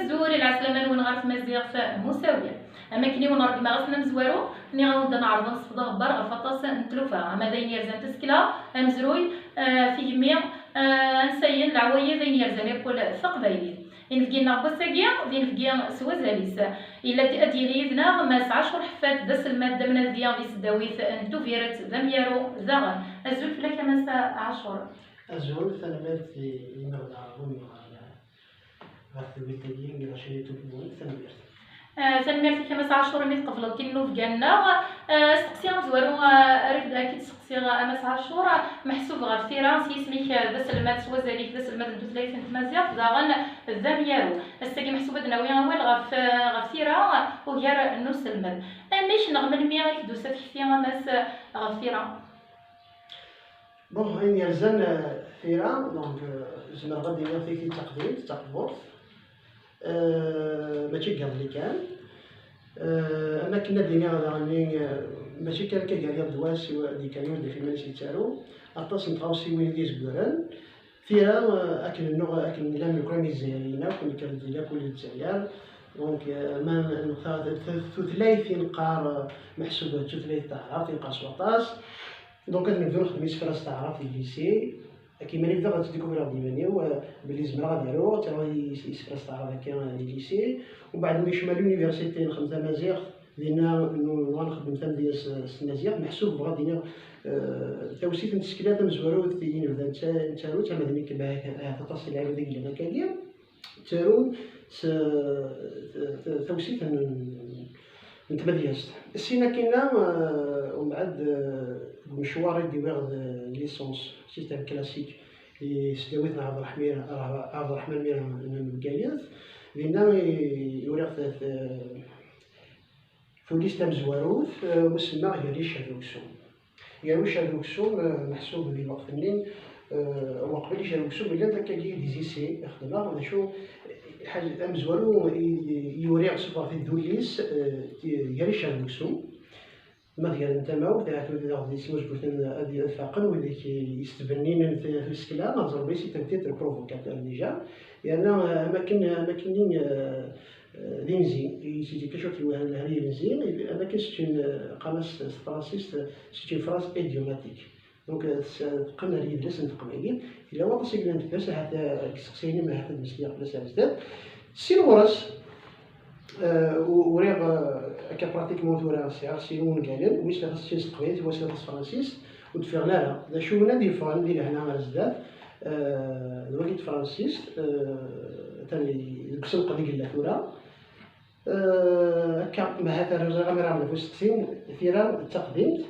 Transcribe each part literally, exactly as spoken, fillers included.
Azul, lɛeslama-nwen ɣer tmaziɣt n Musawi. Am akken i wen-ṛeggmeɣ ass-n amezwaru, nniɣ-awen-d ad neɛreḍ ad nesfeḍ aɣebbar ɣef waṭas n tlufa, ama d ayen yerzan tasekla, amezruy, eh, tigemmi, eh, ansayen, leɛwayed, ayen yerzan akk taqbaylit. Inebgi-nneɣ n wass-agi d inebgi s wazal-is. Yella ad d-yili yid-neɣ Mass Ɛacur Ḥeffad, d aselmad d amnadi di tesdawit n Tubiret, d amyaru daɣen. Azul fell-ak a Mass Ɛacur. Azul, tanemmirt i yimeɣ d aɛerḍum ɣer ɣer tewwit-agi i lɛecrin n tugniwin. Tanemmirt. Eh, tanemmirt-ik a Mass Ɛacur imi tqebleḍ tinubga-nneɣ. Eh, asteqsi amezwaru, eh, ara k-, ara k-id-steqsiɣ a Mass Ɛacur, meḥsub ɣef tira s yisem-ik, eh, d aselmad s wazal-ik, d aselmad n tutlayt n tmaziɣt, daɣen d amyaru. Ass-agi meḥsub ad d-nawi awal ɣef, eh, ɣef tira ugar n uselmed. Amek neɣ melmi i k-d-tusa tekti a Mass ɣef tira? Bon, ayen yerzan, eh, tira, donc, eh, zemreɣ ad d-iniɣ tikti d taqdimt, d taqburt. Eh, mačči deg iḍelli kan. Eh, am akken ad d-iniɣ daɣen-nni, eh, mačči kan akka gar yiḍ d wass i wa-, d-yekker yiwen deg iman-is yettaru. Aṭas n tɣawsiwin i d-izegren. Tira, eh, akken nnuɣ, akken llan nekk am Izzayriyen akk, nekker-d di lakul n Lezzayer. Donc, eh, ma n-, ta-, ta-, tutlayt i neqqar, eh, meḥsub d tutlayt taɛrabt, i neqqar s waṭas. Donc, ad nebdu nexdem isefra s taɛrabt di lycée. Akken iman-iw daɣ ad ttdikubriɣ d iman-iw, eh, belli zemreɣ ad aruɣ, ttreɣ is-, isefra s taɛrabt akka, eh, di lycée. Umbeɛd mi kecmeɣ l'université nexdem tamaziɣt, dinna nu-, nuɣal nxeddem tamedyazt s, s tmaziɣt. Meḥsub bɣiɣ ad iniɣ, eh, tawsit n tsekla tamezwarut i nebda netta-, nettaru, d tamadnit, ahat aṭas n lɛibad i yellan akkagi. Ttarun s, s, s tawsit n, n tmedyazt. Sin akkinna, eh, umbeɛd, eh, deg umecwar i d-iwiɣ d licence, système classique, i tesdawit n Ɛebderreḥmir-, Ɛebderreḥman Mira n, n Bgayet. Dinna i, i uriɣ t-, t-, tullist tamezwarut, eh, usemma Gar iccer d uksum. Gar iccer d uksum, eh, meḥsub di lweqt-nni, eh, waqbel iccer d uksum, llant akkagi des essais i xedmeɣ, d acu, eh, ḥaǧ-, amezwaru i, i uriɣ sufɣeɣ-t-id d ullis, eh, Gar iccer d uksum. Ma tgaren tamawt, ahat wid daɣ d-yesmuzguten ad, ad faqen, wid i k-, yestbenninen t-, tsekla, ad ẓren c'est un titre provocateur déjà. Yerna, eh, am akken, am akken-nni, eh, eh, d inzi, c'est quelque chose qui veut dire inzi, am akken c'est une, eh, qqaren-as s tefransist, c'est une phrase idiomatique. Donc, eh, s-, teqqen ar yidles n teqbaylit. Yella waṭas i yellan fell-as, ahat, eh, deg isteqsiyen-im, ahat ad d-mmektiɣ fell-as ar zdat. Sin ɣur-s, eh, u-, uriɣ, eh, akka pratiquement tura sɛiɣ sin wungalen, wis tlata s teqbaylit, wis tlata s tefransist, ur d-ffiɣen ara. D acu win ad yeffɣen di lehna ar zdat, eh, d wagi n tefransist, eh, atan deg usenqed i yella tura. Eh, akka, ma ahat ar ẓriɣ amir ɣef usteqsi, tira d taqdimt.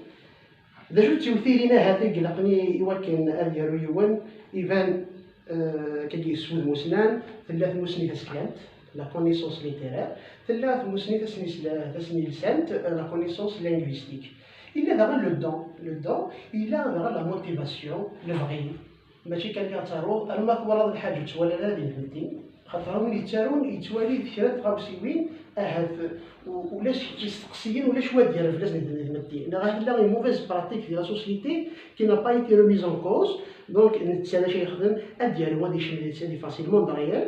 D acu d tiwtilin ahat i ilaqen i, i wakken ad yaru yiwen, iban, eh, akkagi s wudem usnan, tella tmussni taseklant, la connaissance littéraire, tella tmussni tasnisla-, tasnilsant, eh, la connaissance linguistique. Illa daɣen le don, le don, illa daɣen la motivation, lebɣi. Mačči kan i ad taruḍ, arma twalaḍ lḥaǧa ur tt-walan ara di tmetti, xaṭer win yettarun yettwali kra n tɣawsiwin, ahat u-, ulac isteqsiyen, ulac wa d-yerr fell-as di, di tmetti. Neɣ ahat tella une mauvaise pratique di la société qui n'a pas été remise en cause, donc netta d acu yexdem, ad d-yaru, ad yekcem di, di facilement de réel,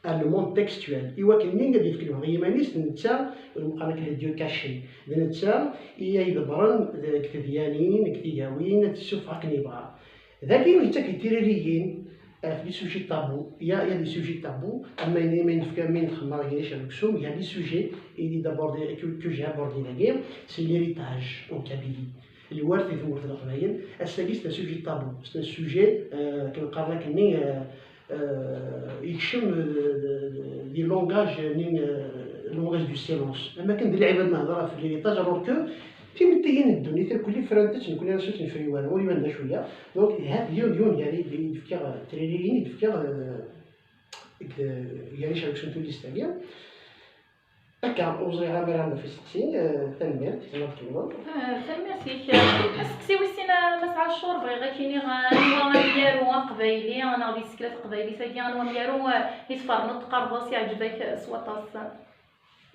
ar le monde textuel. I wakken-nni ad yefk lebɣi i yiman-is, d netta, meqqar-ak le Dieu caché, d netta i ay iḍebbren deg tedyanin, deg tigawin, ad tessufeɣ akken yebɣa. Dagi yettak-d tiririyin, eh, ɣef les sujets tabous. Il y a, il y a des sujets tabous, am wayen, am wayen nefka, am wayen nxemmer gar iccer d uksum, il y a des sujets, il est d'abord, que, que j'ai abordé dagi, c'est l'héritage en Kabylie. Lwert i tmurt n Leqbayel, ass-agi c'est un sujet tabou, c'est un sujet, euh, que neqqar akkenni, euh, euh, yekcem, euh, di langage, euh, langage du silence. Am akken d lɛibad nehder ɣef l'héritage, alors que timettiyin n ddunit irkelli frant-tt, nekkni ara s-tt-nefri wara, ur iban d acu ya. Donc, hat yiwen, yiwen gar i d-fkiɣ, euh, tririyin i d-fkiɣ, euh, deg, euh, gar iccer d uksum tullist-agi. Akka, ur ẓriɣ amir ɣef isteqsi, eh, tanemmirt, tzemreḍ tkemmleḍ. Eh, tanemmirt-ik. Asteqsi wis sin, a Mass Ɛacur, bɣiɣ ad k-iniɣ, eh, anwa amyaru aqbayli, neɣ di tsekla taqbaylit-agi, anwa amyaru, eh, i tferneḍ teqqareḍ-as iɛǧeb-ak s waṭas?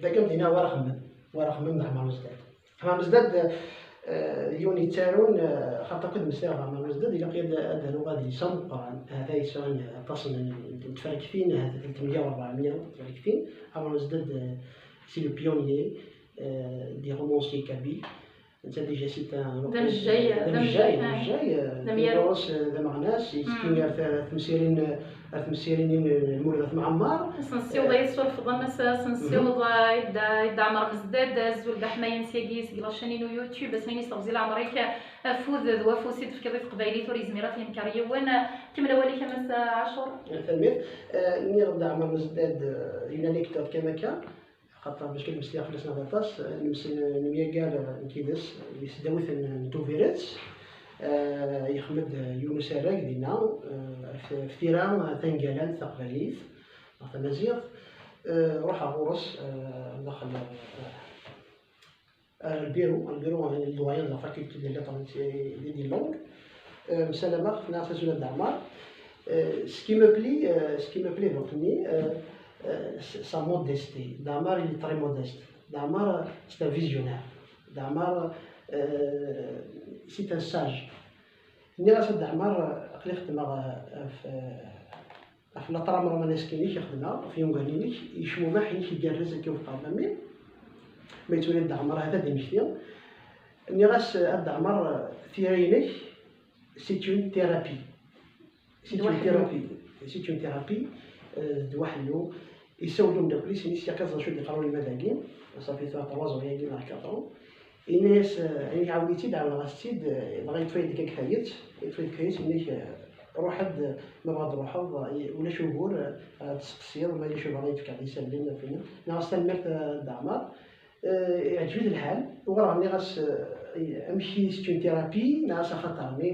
Dagi am d-iniɣ war axemmem, war axemmem d Ɛmer Mezdad. Ɛmer Mezdad, eh, Eh, yiwen yettarun, eh, xaṭer akk ad meslayeɣ ɣer Ɛmer Mezdad, ilaq ad, ad aruɣ adlis ameqqran. Hata yesɛan aṭas n, n, n tferktin, hata telt meyya u rebɛemya tferktin. Ɛmer Mezdad, eh, c'est le pionnier, eh, des romanciers kabyles. Netta déjà c'est un, d amejjay, d amejjay, d amejjay, d amejjay, eh, d amyaru, ɣur-s, eh, d ameɣnas, yettekki ar t-, ar temsirin, ar temsirin n Lmulud At Mɛemmer. Ad sen-nessiweḍ, eh, ay surfeḍ, ama s-, ad sen-nessiweḍ, eh, i Dda, i Dda Ɛmer Mezdad, azul d aḥmayan syagi seg lacani n YouTube, asmi i s-teɣzi leɛmer-ik, afud d wafus i d-tefkiḍ i teqbaylit ur yezmir ad t-yenker yiwen. Kemmel awal-ik a Mass Ɛacur. Tanemmirt. Eh, nniɣ-d Ɛmer Mezdad, eh, une anecdote kan akka, xaṭer bac kan meslayeɣ fell-as neɣ d aṭas, eh, nems-, nemyaggar, eh, nekk yid-s di tesdawit n, n Tubiret. Eh, yexdem-d, eh, yiwen usarag dinna, eh, f, f tira tangalant taqbaylit neɣ tamaziɣt. Eh, ruḥeɣ ɣur-s, eh, daxel, eh, ar lbiru, ar lbiru, eh, le doyen de la faculté des lettres et des langues. Eh, msalameɣ, nniɣ-as azul a Dda Ɛmer. Eh, ce qui me plaît, eh, ce qui me plaît donc, euh, euh, c'est sa modestie. Dda Ɛmer, il est très modeste. Dda Ɛmer, c'est un visionnaire. Dda Ɛmer, euh, c'est un sage. Nniɣ-as a Dda Ɛmer, aql-i xeddmeɣ, eh, ɣef, eh, ɣef la trame romanesque-inek i xedmeɣ, ɣef yungalen-inek, yecmumeḥ-inek igerrez akka uxeṭṭar d ammi. Ma yettwali Dda Ɛmer, hata d imekti. Nniɣ-as, a Dda Ɛmer, tira-inek, c'est une thérapie. C'est une thérapie. C'est une thérapie, euh, d waḥellu. Yessawel-d umeddakel-is, ini-as yakan ẓer acu d-iqqar ulmad-agi, ça fait trois ans yagi neɣ quatre ans. Ini-as, eh, ini-as ɛawed-itt-id, ɛawdeɣ-as-tt-id, eh, dɣa yeṭṭef-iyi-d kan deg tayet, yeṭṭef-iyi-d deg tayet, ini-ak, eh, ruḥ-d, ma bɣa ad d-ruḥeḍ, eh, ulac ugur, eh, ad testeqsiḍ, ma yella acu bɣa ad yefk d isallen, neɣ as tanemmirt, eh, a Dda Ɛmer. Eh, iɛǧeb-it lḥal, uɣaleɣ nniɣ-as, eh, amek i c'est une thérapie, nniɣ-as axaṭer-nni,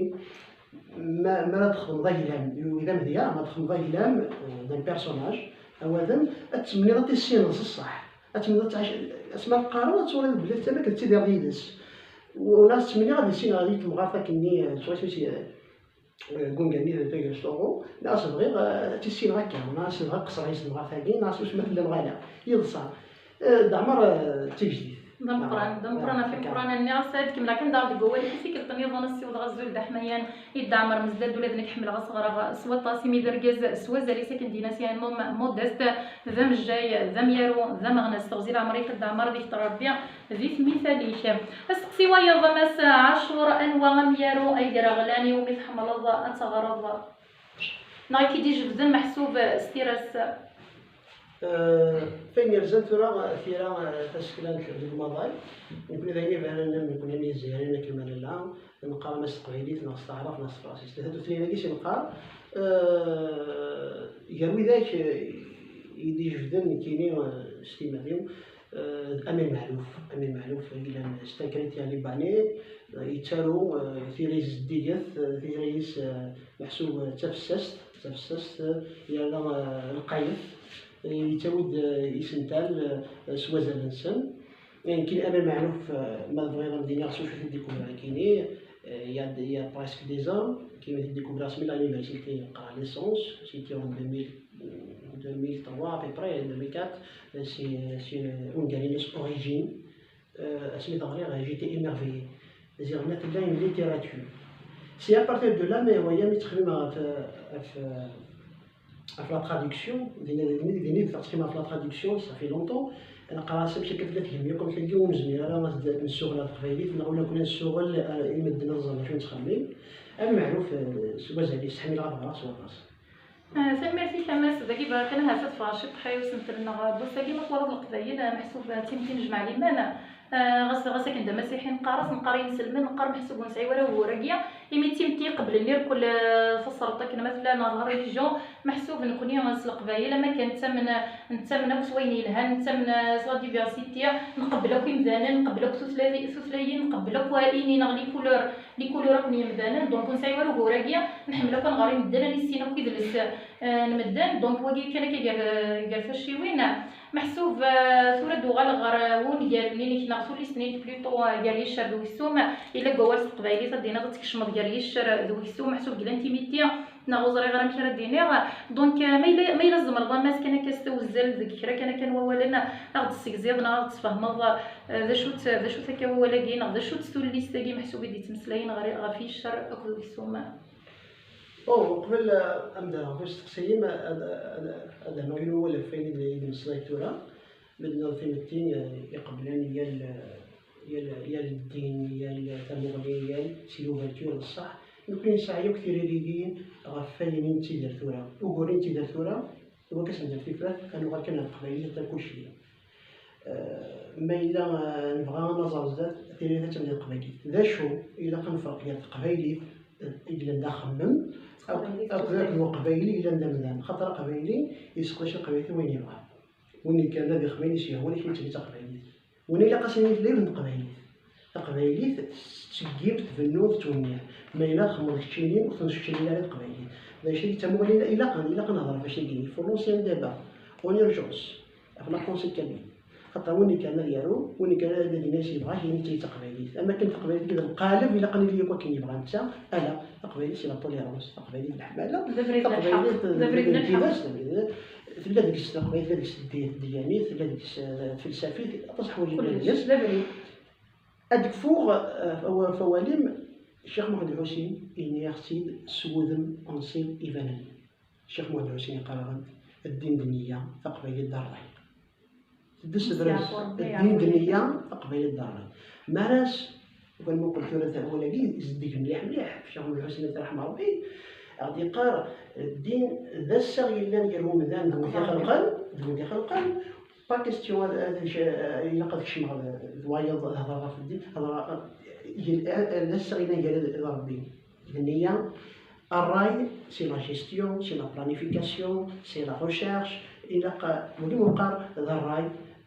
ma, ma ara txedmeḍ aglam, d amedya, ma txedmeḍ aglam, eh, d'un personnage, awadem, ad temneḍ ad tissineḍ s ṣṣeḥ. Ad temneḍ ad tɛic, asma teqqareḍ, ad twaliḍ belli d tama ad tettidireḍ yid-s. U, u la tettmenniɣ ad issineɣ di temɣart akkenni, eh, s wasmi s-, eh, gungan-nni d tagrest uɣu, neɣ as bɣiɣ, eh, ad tissineɣ akka, neɣ as bɣiɣ qesreɣ yis temɣart-agi, neɣ as usma tella lɣala, yeḍsa. Eh, d Ɛmer, eh, d tigejdit. D ameqqran, d ameqqran ɣef imeqqranen-nni. Ɣas ad kemmleɣ kan daɣ deg wawal-ik, i tikkelt nniḍen ad ssiwḍeɣ azul d aḥmayan i Dda Ɛmer Mezdad, ula d nekk ḥemmleɣ ad s-ɣreɣ s waṭas, imi d argaz s wazal-is akken d-yenna s yiɛemmu modest, d amejjay, d amyaru, d ameɣnas. Teɣzi leɛmer-ik a Dda Ɛmer, ad ikter Rebbi di tmital-ik. Asteqsi wayeḍ a Mass Ɛacur, anwa amyaru ay d-ireɣlan iwumi tḥemmleḍ ad teɣreḍ? Neɣ i k-id-ijebden meḥsub s tira-s? Eh, f ayen yerzan tura, eh, tira, eh, taseklant deg umaḍal, nekkni d ayen ibanen am nekkni am Yizzayriyen akken ma nella, neqqar ama s teqbaylit neɣ s taɛrabt neɣ s tefransist. Ahat tutlayin-agi s neqqar, eh, gar widak, eh, i d-ijebden nekkini, eh, s timmad-iw, eh, Amin Meɛluf. Amin Meɛluf, yellan, c'est un chrétien libanais, eh, yettaru, eh, tira-is zeddiget, eh, tira-is, eh, meḥsub, eh, d tafessast, d tafessast, eh, yerna, eh, lqayet, eh, yettawi-d, eh, isental, eh, s wazal-nsen. Nekkini Amin Meɛluf, eh, ma tebɣiḍ ad m-d-iniɣ s wacu i t-id-découvrir nekkini, eh, il y a, il y a presque deux ans, nekkini t-id-découvrir s mi l'université, yeqqar licence, c'était en deux mille, deux mille trois à peu près, deux mille quatre, eh, c'est, c'est, euh, une Origine. Euh, asmi d-ɣriɣ, j'étais émerveillé. Ziɣ ma tella une littérature. C'est à partir de là, mais waya mi ttxemmimeɣ ɣef, ɣef, ɣef la traduction, din, din, din i bdiɣ ttxemmimeɣ ɣef la traduction, ça fait longtemps. Neqqar-as amek akka tella tgemmi akk amek-agi ur nezmir ara ad nsuɣel ɣer teqbaylit, neɣ ula kunna nsuɣel, eh, i medden ad ẓren acu nettxemmim. Am Meɛruf, eh, s wazal-is, ḥemmleɣ ad ɣreɣ s waṭas. Ah, tanemmirt-ik a Mass, dagi bɣiɣ kan ahat ad ffɣeɣ ciṭṭaḥ i usentel-nneɣ n wass-agi, ma twalaḍ Leqbayel, ah, meḥsub d timetti n jmaɛ liman. Ah, ɣas, ɣas akken d amasiḥi neqqar-as, neqqar i inselmen, neqqar meḥsub ur nesɛi wara ugur-agi, imi d timetti iqeblen irkel, ah, tasreḍt akken ma tella neɣ la religion, meḥsub nekni s Leqbayel, am akken nettamen, nettamen akk s wayen yelhan, nettamen, ah, s la diversité, nqebbel akk imdanen, nqebbel akk tutlayi-, tutlayin, nqebbel akk ayen neɣ les couleurs, les couleurs akk n yimdanen, donc ur nesɛi wara ugur-agi, nḥemmel akk ad nɣer i medden, ad nissin akk idles, eh, n medden, donc wagi kan akka gar, gar tacciwin. Meḥsub, eh, tura ad uɣaleɣ ɣer, eh, wungal-nni-inek neɣ tullist-nni-inek plutôt, eh, gar yiccer d weksum, yella deg wawal s teqbaylit ad d-tiniḍ ad tkecmeḍ gar yiccer d weksum, meḥsub deg l'intimité, Neɣ ur ẓriɣ ara amek ara d-iniɣ. Donc, euh, ma yella, ma yella tzemreḍ a Mass kan akka s tawzel deg kra kan akka n wawalen, a ɣ-d-tessegziḍ neɣ a ɣ-d-tesfehmeḍ, euh, d acu-t, d acu-t akka wawal-agi, neɣ d acu-tt tullist-agi meḥsub i d-yettmeslayen ɣer, ɣef yiccer akked uksum? Oh, uqbel, euh, ad m-d-rreɣ ɣef usteqsi-im, ad, ad, ad d-rnuɣ yiwen wawal ɣef wayen i d-, i d-mmeslay tura. Ma d-nniɣ timetti, euh, iqeblen yal, yal, yal ddin, yal tamuɣli, yal si l'ouverture d ṣṣeḥ. Nekkni nesɛa yakk tiririyin ɣef wayen i nettidir tura. Ugur i nettidir tura, iwakken ad s-nder tifrat, ad nuɣal kan ar teqbaylit ata kulci. Eh, ma yella, eh, nebɣa ad naẓer zdat, tiririt ad tili d teqbaylit. D acu ilaq ad nefreq gar teqbaylit, eh, i yellan d axemmem, akked, akked uqbayli i yellan d amdan? Xaṭer aqbayli yesseqdac taqbaylit i wayen yebɣa. Win yekkren ad ixdem ayen i s-yehwan, akken i d-tili d taqbaylit. Win ilaq ad s-nini fell-i d teqbaylit. Taqbaylit tettseggim, tbennu, tettwenniɛ. Ma yella txedmeḍ keččini, ur ten-seččinin ara teqbaylit. D acu i d tamuɣli ilaqen, ilaq ad nehder ɣef acu-agi. Il faut lancer un débat en urgence ɣef la pensée de Camille. Xaṭer win yekkren ad yaru, win yekkren ad d-yini ayen i s-yebɣa, ayen i d taqbaylit. Ama kan taqbaylit d lqaleb, ilaq ad nili yakk akken yebɣa netta. Ala, taqbaylit c'est la tolérance, taqbaylit d leḥmala, d abrid n lḥeqq, taqbaylit d abrid n lḥeqq. Tella deg-s taqbaylit, tella deg-s ddyanit, tella deg-s, eh, tfelsafit, aṭas n ḥwayeǧ yella deg-s. Ad kfuɣ, eh, f-, f awal-im, Ccix Muḥend Ḥusin, iniɣ-tt-id s wudem anṣib ibanen. Ccix Muḥend Ḥusin iqqar-aɣ-d, ddin d nniya, taqbaylit d ṛṛay. Teddes tebrez, ddin d nniya, taqbaylit d ṛṛay. Mi ara s-, ukan muqel tura d awal-agi, zeddig mliḥ mliḥ, Ccix Muḥend Ḥusin ad t-yerḥem Ṛebbi, a ɣ-d-yeqqar, ddin d assaɣ yellan gar umdan d wid ixelqen, d wid ixelqen, pas question ad, ad, ad, ilaq ad kecmeɣ d, d wayeḍ, ad hedreɣ ɣef ddin, hedreɣ, d assaɣ yellan gar d Ṛebbi. D nniya, ṛṛay, c'est la gestion, c'est la planification, c'est la recherche, ilaq, wagi meqqar d ṛṛay,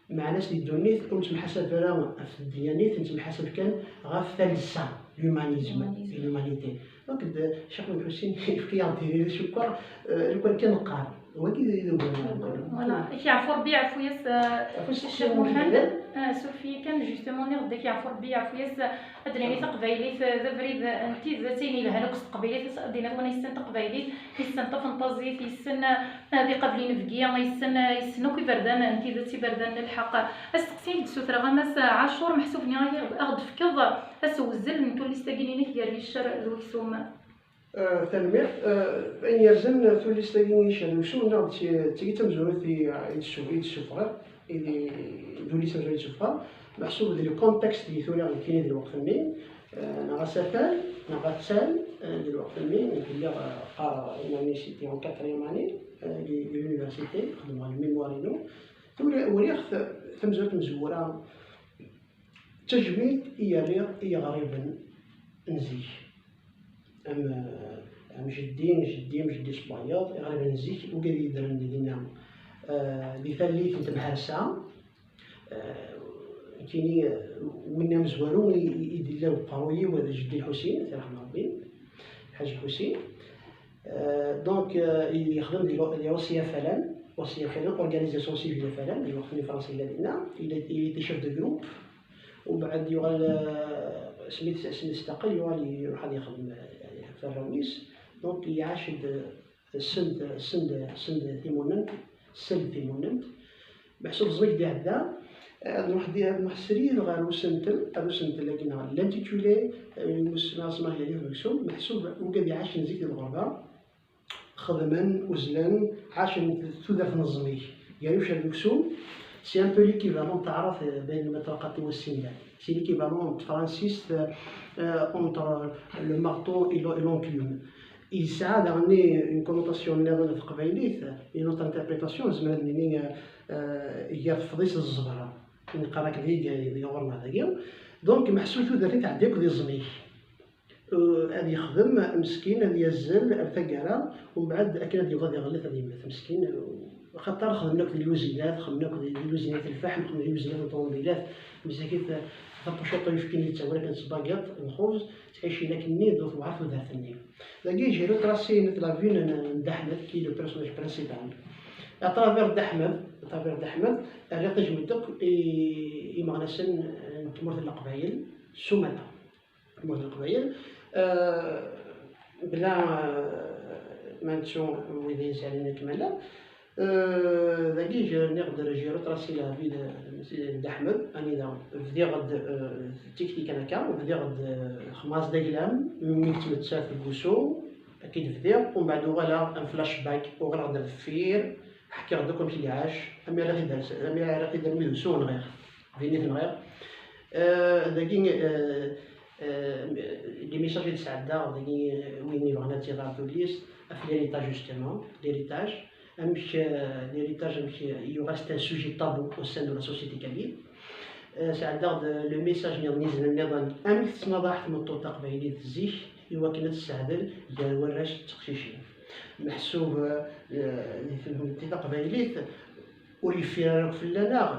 meɛna-s di ddunit ur nettemḥasab ara ɣef ddyanit, nettemḥasab kan ɣef talsa, l'humanisme, l'humanité. Donc, d-, Ccix Muḥend Ḥusin yefka-yaɣ-d tiririt, cukkeɣ, eh, lukan kan neqqar. Wagi d, d ugur. Voilà. Ad k-yeɛfu Ṛebbi, yeɛfu-yas, eh, Ccix Muḥend. Eh, suref-iyi kan, justement, nniɣ-d ad k-yeɛfu Ṛebbi, yeɛfu-yas, eh, ad d-nini taqbaylit, eh, d abrid, eh, n tidet, ayen yelhan akk s teqbaylit, ad d-iniḍ win yessen taqbaylit, yessen tafenṭazit, yessen, eh, ad iqabel inebgi, yessen, eh, yessen akk iberdan n tidet, iberdan n lḥeqq. Asteqsi i d-ssutreɣ a Mass Ɛacur, meḥsub nniɣ-ak ad ɣ-d-tefkeḍ asewzel n tullist-agi-inek gar yiccer d weksum. Eh, tanemmirt. Eh, ayen yerzan tullist-agi n yiccer d weksum, nniɣ-d d ti-, d tagi d tamezwarut i, i d-ssu-, i d-ssufɣeɣ, i d, d ullis amezwaru i d-ssufɣeɣ, meḥsub d le contexte i tura nekkini di lweqt-nni, eh, neɣ asafal, neɣ attan, eh, di lweqt-nni, nekk lliɣ, eh, qqareɣ une année, c'était en quatrième année, eh, di, di l'université, xedmeɣ le mémoire-inu. Tura uriɣ t-, tamezwarut n tzewwura, d tajmilt i rriɣ i yiɣriben n zik. Am, am jeddi, jeddi, am jeddi s wayeḍ, iɣriben n zik, wigad yeddren dinna, eh, di tallit n temharsa, eh, nekkini, eh, winna amezwaru i, i, i d-yella deg uqerruy-iw d jeddi Lḥusin, ad t-yerḥem Ṛebbi, Lḥaǧ Lḥusin. Eh, donc, eh, yexdem di lo-, di Wasiya Falan, Wasiya Falan, Organisation Civile Falan, di lweqt-nni Fransa yella dinna, il est, il était chef de groupe, umbeɛd yuɣal, eh, asmi t-, asmi yestaqel, yuɣal iruḥ ad yexdem, eh, f arraw-is. Donc, iɛac-d, eh, send, send, send timunent, seld timunent. Meḥsub ẓẓmik d-iɛedda, eh, ad nruḥ di, ad nruḥ srid ɣer usentel, ar usentel-agi neɣ l'intitulé, eh, n usmar-, asmar yali deg uksum, meḥsub wigad iɛacen zik di lɣerba, xedmen, uzzlen, ɛacen tudert n ẓẓmik. Gar uccer d uksum, c'est un peu l'équivalent n taɛrabt, eh, bayen lmiṭraqat i wassin llan. C'est l'équivalent n tefransist, eh, entre le marteau et le, et l'enclume. Yesɛa daɣen une connotation nniḍen ɣef teqbaylit, une autre interprétation, nezmer ad nini, eh, eh, iga tefḍis d ẓẓebra. Neqqar akken di, di ɣur-neɣ dagi. Donc, meḥsub tudert-nni tɛedda akk di ẓẓmik. Eh, ad yexdem meskin, ad yazzel ar taggara, umbeɛd akken ad yebɣu ad iɣellet ad yemmet meskin, eh, axaṭer xedmen akk di lluzinat, xedmen akk di, di lluzinat n lfaḥm, xedmen di lluzinat n ṭumabilat, msakit, eh, tapucuṭ uyefki n littawal akken s baguette, lxubz, ttɛicin akkenni, d tewɛer tudert-nni. Dagi, j'ai retracé net la vie n, n Dda Ḥmed, qui est le personnage principal. À travers Dda Ḥmed, à travers Dda Ḥmed, rriɣ tajmilt akk i, i imeɣnasen n tmurt n Leqbayel, s umata. Tmurt n Leqbayel, eh, bla, eh, Ma nettu wid i yesɛan akmala. Euh, dagi, j'ai, j'ai retracé la vie de, de Dda Ḥmed, anida bdiɣ-d, euh, tiktikan akka, bdiɣ-d, euh, xemɣas d aglam, mi yettmettat deg wusu, akka i d-bdiɣ, umbeɛd uɣaleɣ un flashback, uɣaleɣ-d ar deffir, ḥkiɣ-d akk amek i iɛac, ami ara t-id-, ami ara t-id-, armi d usu nɣiɣ, din i t-nɣiɣ. Euh, dagi, euh, euh, les messages i d-sɛeddaɣ, dagi, euh, win yebɣan ad tt-iɣer tullist, ɣef l'héritage, justement, l'héritage. Amek, euh, l'héritage, amek, euh, yuɣal c'est un sujet tabou au sein de la société kabyle. Euh, sɛeddaɣ-d le message nniḍen, izen nniḍen, amek tettnaḍaḥ tmeṭṭut taqbaylit zik i wakken ad tessahdel gar warrac d teqcicin. Meḥsub, euh, di tmetti taqbaylit ur yeffir ara akk fell-aneɣ,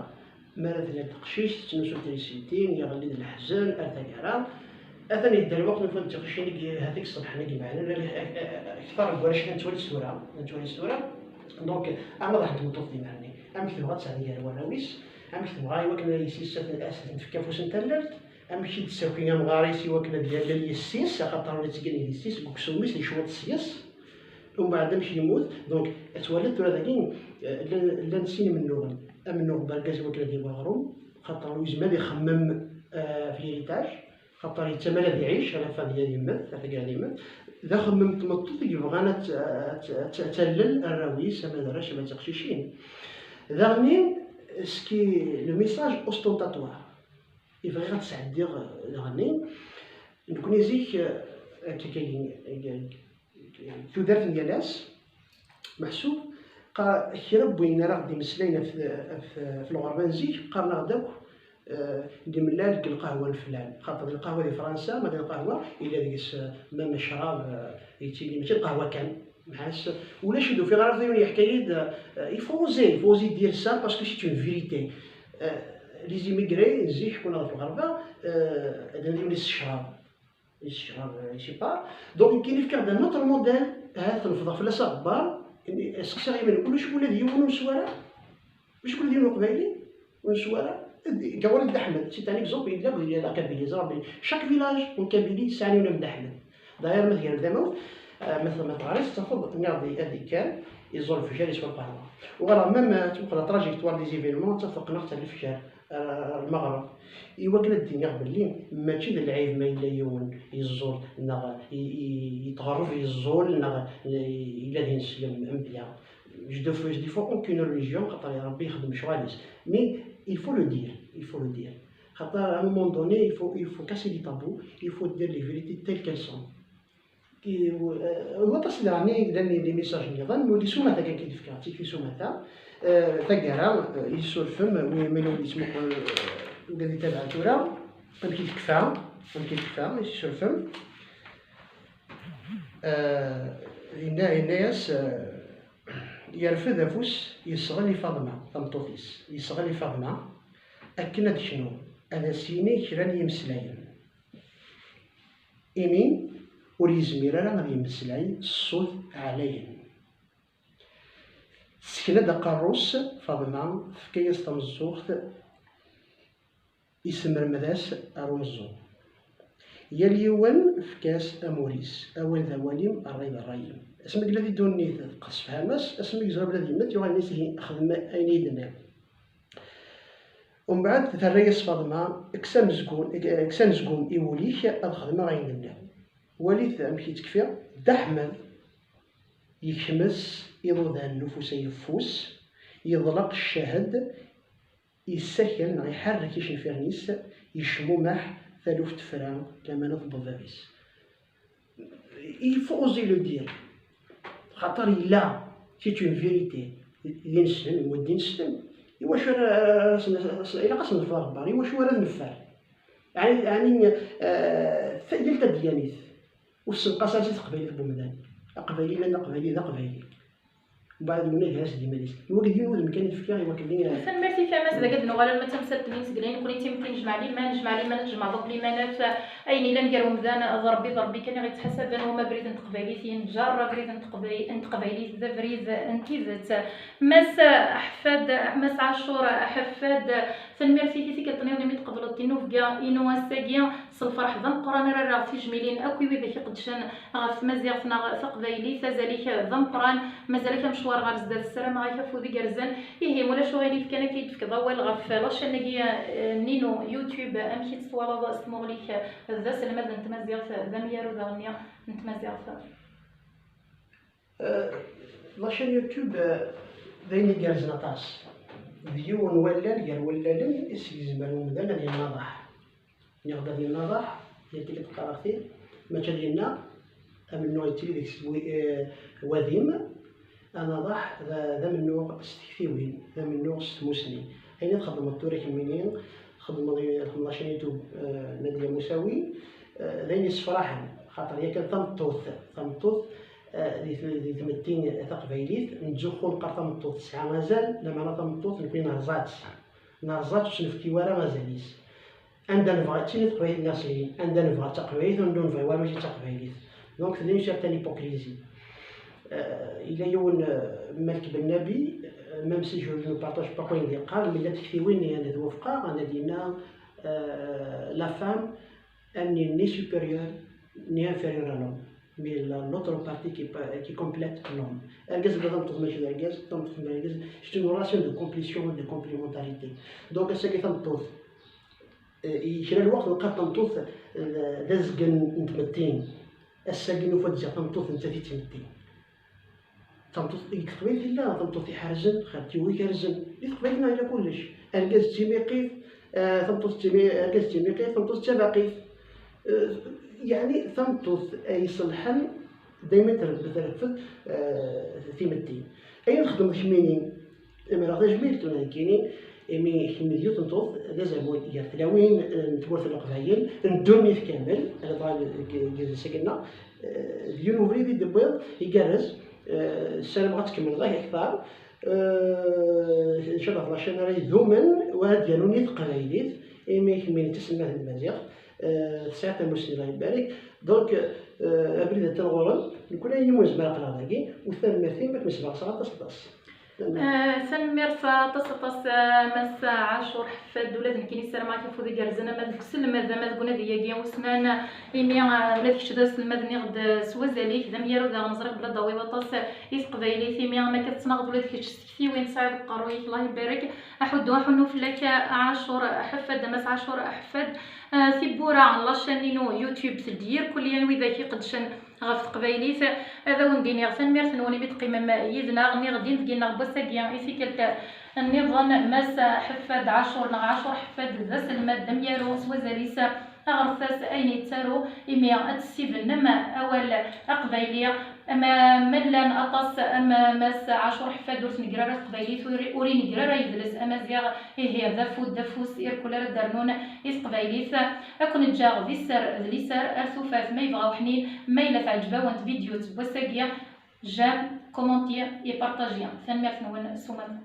mi ara tella teqcict tettnusu trisiti, yeɣli-d leḥzen ar taggara. Atan yedda lweqt n tiqcicin-agi, hat-ik ṣṣbeḥ-agi meɛnen, akteṛ n warrac i nettwali s tura, nettwali s tura. Donc, arma d aḥed tmeṭṭut di merni, amek tebɣa ad tesɛeddi gar warraw-is, amek tebɣa i wakken ad yessis ad s-tefk afus n tallelt, amek i d-tessaki amɣar-is i wakken ad yallel yessi-s, axaṭer ur yettgani d yessi-s, deg uksum-is yecweḍ s yes. Umbeɛd amek yemmut, donc, ad twaliḍ tura dagi, eh, llan, llan sin imennuɣen. Amennuɣ n urgaz i wakken ad yawi aɣrum, xaṭer ur yezmir ad ixemmem, eh, ɣef l'héritage, xaṭer yettamen ad iɛic, à la fin ad yemmet, ar taggara ad yemmet. D axemmem n tmeṭṭut i yebɣan ad t-, ad t-, ad t-, ad tallel arraw-is, ama d arrac, ama d tiqcicin. Daɣen, ce qui, le message ostentatoire i bɣiɣ ad sɛeddiɣ, eh, daɣen, nekkni zik, eh, akka, akka, akka, tudert n yal ass, meḥsub, qa-, kra n win ara ɣ-d-imeslayen ɣef, ɣef, ɣef lɣerba n zik, qqaren-aɣ-d akk, eh, nemlal deg lqahwa n flan. Xaṭer lqahwa di Fransa, ma d lqahwa, yella deg-s, eh, même ccrab, eh, yettili, mačči lqahwa kan. Mɛas, ulac i d-ufiɣ ara yiwen yeḥka-yi-d, eh, il faut oser, il faut oser dire ça parce que c'est une vérité. Eh, les immigrés, zik, ḥkun ɣef lɣerba, eh, ad nadi wis ccrab. Wis ccrab, eh, je sais pas. Donc, nekkin fkiɣ-d un autre modèle, ahat nefḍeɣ fell-as aɣebbar, seqsiɣ iman, ulac ula d yiwen ur neswara? Ulac ula d yiwen uqbayli ur neswara? Deg Walid Ḥmed, c'est un exemple, yella deg la Kabylie, ẓra belli chaque village en Kabylie sɛan yiwen am Dda Ḥmed. D'ailleurs, ma tgerrez tamawt, eh, ma t-, ma teɣriḍ, tettafeḍ nniɣ-d ad ikkan, iẓẓu lefjer, yeswa lqahwa. Uɣaleɣ même, eh, tmuqel la trajectoire des événements, ad tafeḍ qqneɣ-tt ar lefjer, ar, ar lmeɣreb. I wakken ad d-iniɣ belli mačči d lɛib ma yella yiwen yeẓẓul, neɣ i, i, yetɣerreb yeẓẓul, neɣ yella d ineslem, mebla. Je déf-, je défends aucune religion, xaṭer Rebbi yexdem lecɣal-is. Mais il faut le dire, il faut le dire. Xaṭer, à un moment donné, il faut, il faut casser les tabous, il faut dire les vérités telles qu'elles sont. Ki-, euh, waṭas daɣen i yellan les messages nniḍen, nuli s umata kan k-id-fkeɣ, tikli s umata. Euh, taggara, euh, yessurfem, wi, win ur yettmuqul, euh, ula d itabaɛ tura, amek i tekfa, amek i tekfa, yessurfem. Euh, yenna, yenna-yas, euh, yerfed afus, yesɣel i Faḍma, tameṭṭut-is. Yesɣel i Faḍma akken ad d-teknu, ad as-yini kra n yimeslayen. Imi ur yezmir ara ad yemmeslay s ṣṣut ɛlayen. Tessekna-d aqerru-s Faḍma, tefka-yas tameẓẓuɣt, isemrem-as ar umeẓẓuɣ. Yal yiwen efk-as amur-is, awal d awal-im, ṛṛay d ṛṛay-im. Asmi yella di ddunit tessefham-as, asmi yezra bla d yemmet, yuɣal yenna-as, ihi xdem ayen i yi-d-tenniḍ. Umbeɛd terra-yas Faḍma, kkes amezgun, kkes anezgum i wul-ik, ad xedmeɣ ayen d-tenniḍ. Walit amek i tekfi. Dda Ḥmed yekmes iḍudan n ufus ayeffus, yeḍleq ccahd, yessakel neɣ iḥerrek icenfiren-is, yecmumeḥ, taluft tefra, lamana tewweḍ bab-is. Il faut oser le dire. Xaṭer yella, c'est une vérité. D ineslem, wa d ineslem. Iwacu ara, ara, ara, ilaq ad s-neffer aɣebbar, iwacu ara t-neffer? Ɛni, ɛni, eh, ta-, yal tadyanit ur tessenqas ara si teqbaylit n wemdan. Aqbayli llan, aqbayli d aqbayli. Mbeɛd, yunag gar-as d yiman-is. Wagi d yiwen udem kan i d-fkiɣ i wakken d-nini. Tanemmirt-ik a Mass, dagi ad nuɣal alma d tamsalt-nni, nesgla nekkni d timetti, nejmeɛ liman, nejmeɛ liman, nejmeɛ ḍebl iman ɣef ayen yellan gar umdan d Ṛebbi, d Ṛebbi kan i ɣ-yettḥasaben, wama abrid n teqbaylit yenǧer abrid n teqbay-, n teqbaylit d abrid n tidet. Mass Ḥeffad, Mass Ɛacur Ḥeffad, tanemmirt-ik i tikkelt-nniḍen imi tqebleḍ tinnubga-inu ass-agi. S lferḥ d ameqqran ara rreɣ tijmilin akk i widak iqeddcen ɣef tmaziɣt neɣ taqbaylit. Azal-ik d ameqqran, mazal-ak amecwar ɣer zdat, ssarameɣ-ak afud igerrzen. Ihi, ulac aɣilif kan akka i d-tefkeḍ awal ɣef la chaîne-agi, eh, ninu YouTube, amek i tt-twalaḍ s tmuɣli-k d aselmad n tmaziɣt, d amyaru daɣenni n tmaziɣt? Eh, la chaîne YouTube, eh, d ayen igerrzen aṭas. D yiwen n wallal gar wallalen i s-yezmer umdan ad yennaḍaḥ. Niɣ d ad yennaḍaḥ, yal tikkelt qqareɣ-t-id, mačči ad yennaɣ, amennuɣ yettili deg-s wi-, eh, wadim, anaḍaḥ d, d amennuɣ s tektiwin, d amennuɣ s tmusni. Ayen i txeddmeḍ tura kemmini, txeddmeḍ, txeddmeḍ la chaîne YouTube, eh, Nadia Moussaoui, eh, d ayen yessefraḥen, xaṭer yakan tameṭṭut, tameṭṭut, eh, di t-, di tmetti taqbaylit, nettzuxxu neqqar tameṭṭut tesɛa azal, lameɛna tameṭṭut nekni nerẓa-tt. Nerẓa-tt ur s-nefki wara azal-is. Anda nebɣa, d tin i teqbaylit neɣ s lin, anda nebɣa d taqbaylit, anda ur nebɣi wara mačči d taqbaylit. Donc, tella une certaine hypocrisie. Euh, yella yiwen, euh, Malik Bennabi, euh, même si je ne partage pas ayen d-yeqqar, mais llant tektiwin i anda twafqeɣ, anda d-yenna, euh, la femme, elle n'est ni supérieure, ni inférieure à l'homme. Mais la, l'autre partie qui, pa-, qui complète l'homme. Argaz d tameṭṭut mačči d argaz, tameṭṭut d argaz, c'est une relation de complétion, de complémentarité. Donc, ass-agi tameṭṭut, eh, i kra n lweqt neqqar tameṭṭut, eh, d azgen n tmetti. Ass-agi nufa-d ziɣ tameṭṭut nettat i d timetti. Tameṭṭut, deg teqbaylit yella tameṭṭut iḥerzen, xalti wi ikerzen. Di teqbaylit neɣ yella kullec. Argaz d timiqit, eh, tameṭṭut d timi-, argaz d timiqit, tameṭṭut d tabaqit. Eh, yeɛni tameṭṭut ay iṣelḥen daymi tref-, treffed, eh, timetti. Ayen txeddmeḍ kemmini, imreɣ tajmilt tura nekkini, imi kemm d yiwet n tmeṭṭut, d azamul gar tlawin, eh, n tmurt n Leqbayel, n ddunit kamel, ala dɣa deg, deg, deg, deg, eh, d yiwen ubrid i d-tewwiḍ, igerrez, eh, ssarameɣ ad tkemmleḍ ak-, akteṛ. Eh, inchallah d la chaîne ara idumen, wa ad d-yanun i teqbaylit, imi kemmini d taselmadt n tmaziɣt, eh, tesɛiḍ tamussni, Allah ibarek. Donc, eh, abrid attan ɣur-m, nekkni ayen umi nezmer aql-aɣ dagi, u tanemmirt-im, ad kem-sbeɣseɣ aṭas, aṭas. Tanemmirt. Eh, tanemmirt aṭas, aṭas, eh, Mass Ɛacur Ḥeffad, ula d nekkini ssarameɣ-ak afud igerrzen, ama deg uselmed, ama deg unadi-agi ussnan, imi, eh, ula d kečč d aselmad, nniɣ-d, eh, s wazal-ik, d amyaru daɣen, ẓriɣ belli ad d-tawiḍ aṭas i teqbaylit, imi am akka tettnaɣeḍ ula d kečč s tektiwin tesɛiḍ deg uqerruy-ik, Allah ibarek. Aḥuddu aḥunnu fell-ak a Ɛacur Ḥeffad, a Mass Ɛacur Ḥeffad. Eh, tiwwura n la chaîne-inu YouTube teldi irkelli n widak iqeddcen ɣef teqbaylit. Ad awen-d-iniɣ tanemmirt-nwen imi d-teqqimem yid-neɣ. Nniɣ-d inebgi-nneɣ n wass-agi i tikkelt nniḍen, Mass Ḥeffad Ɛacur neɣ Ɛacur Ḥeffad d aselmad, d amyaru s wazal-is. Aɣret-as ayen yettaru, imi ad tessibenem awal aqbayli. Ama ma llan aṭas am Mass Ɛacur Ḥeffad ur tnegger ara teqbaylit, ur, ur inegger ara yedles amaziɣ, ihi d afud d afus irkul ara d-rnun i teqbaylit. Ad ken-ǧǧeɣ di sser d liser ar tufat ma yebɣa uḥnin. Ma yella teɛǧeb-awen tvidyut n wass-agi, j'aime, commenter et partager. Tanemmirt-nwen s umata.